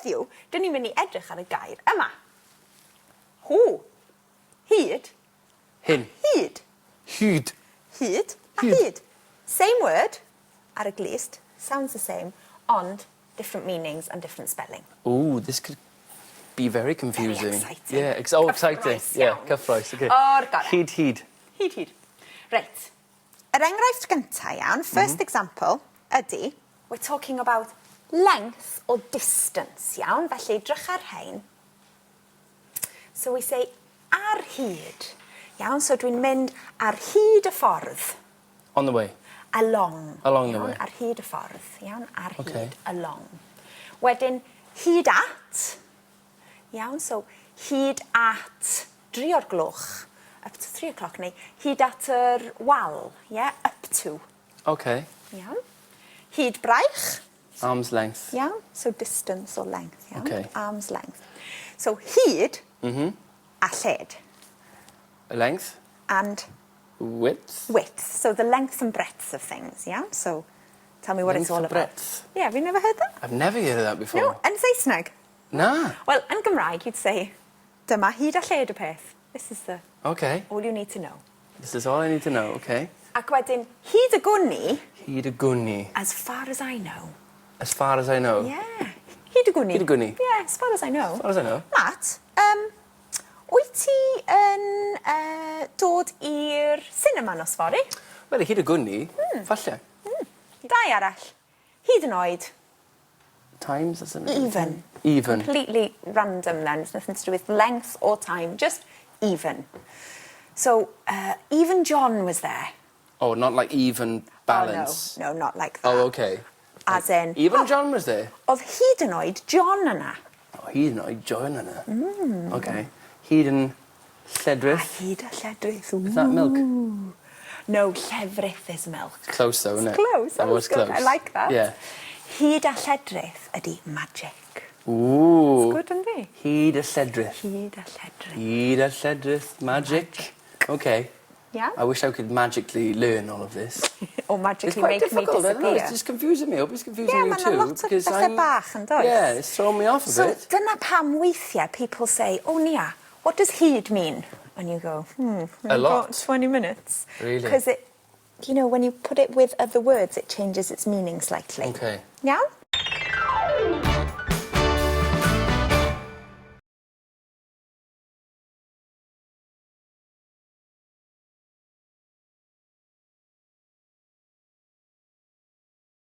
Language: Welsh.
Heddiw, dyn ni'n mynd i edrych ar y gair yma. Hw. Hyd. Hyn. Hyd. Hyd. Hyd a hyd. Same word ar y glust, sounds the same, ond different meanings and different spelling. Ooh, this could be very confusing. Very exciting. Yeah, ex oh exciting. Cyffrous Yeah, iawn. cyffrous, okay. O'r gorau. Hyd hyd. Hyd hyd. Reit. Yr enghraifft gynta iawn, first example, ydy, we're talking about length or distance, iawn? Felly, drych ar rhain. So we say ar hyd. Iawn, so dwi'n mynd ar hyd y ffordd. On the way. Along. Along the iawn, way. Ar hyd y ffordd. Iawn, ar Okay. hyd, along. Wedyn, hyd at. Iawn, so hyd at dri o'r gloch, up to 3 o'clock, neu hyd at yr wal, yeah, up to. Okay. Iawn. Hyd braich. Arm's length. Iawn, so distance or length, iawn. Okay. Arm's length. So hyd a lled. Length. And Width. Width. So the length and breadth of things, yeah? So tell me what Length it's all and about. Breadth. Yeah, have you never heard that? I've never heard of that before. No, yn Saesneg. Na. Wel, yn Gymraeg, you'd say, dyma hyd a lled y peth. This is the all you need to know. This is all I need to know, okay. Ac wedyn, hyd y gwn i, Hyd y gwn i. As far as I know. As far as I know. Yeah. Hyd y gwn i. Hyd y gwn i. Yeah, as far as I know. As far as I know. Matt, wyt ti yn dod i'r cinema nos fory? Wel, hyd y gwn i, falle. Dau arall. Hyd yn oed. Times, that's an Even. Even. Completely random then. It's nothing to do with length or time, just even. So, even John was there. Oh, not like even balance. Oh, no, not like that. Oh, okay. As in, Even oh, John was there. Oedd hyd yn oed John yna. Oh, hyd yn oed John yna. Okay. Hyd yn lledrith. Hyd a lledrith. Is that milk? No, llefrith is milk. Close though, isn't it? Close. That was good. close. I like that. Yeah. Hyd a lledrith ydy magic. Ooh. It's good, yndi? Hyd a lledrith. Hyd a lledrith. Hyd a lledrith. Magic. Okay. Yeah? I wish I could magically learn all of this. Or It's magically quite make me difficult, I don't know. disappear. It's just confusing me. I hope it's confusing Yeah, you ma' 'na too. lot o because bethe bach, yn does? Yeah, it's throwing me off a So bit. dyna pam weithiau people say, "Oh Nia, what does hyd mean?" And you go, A I've lot. got 20 minutes." Really? Because it, when you put it with other words, it changes its meaning slightly. Okay. Iawn?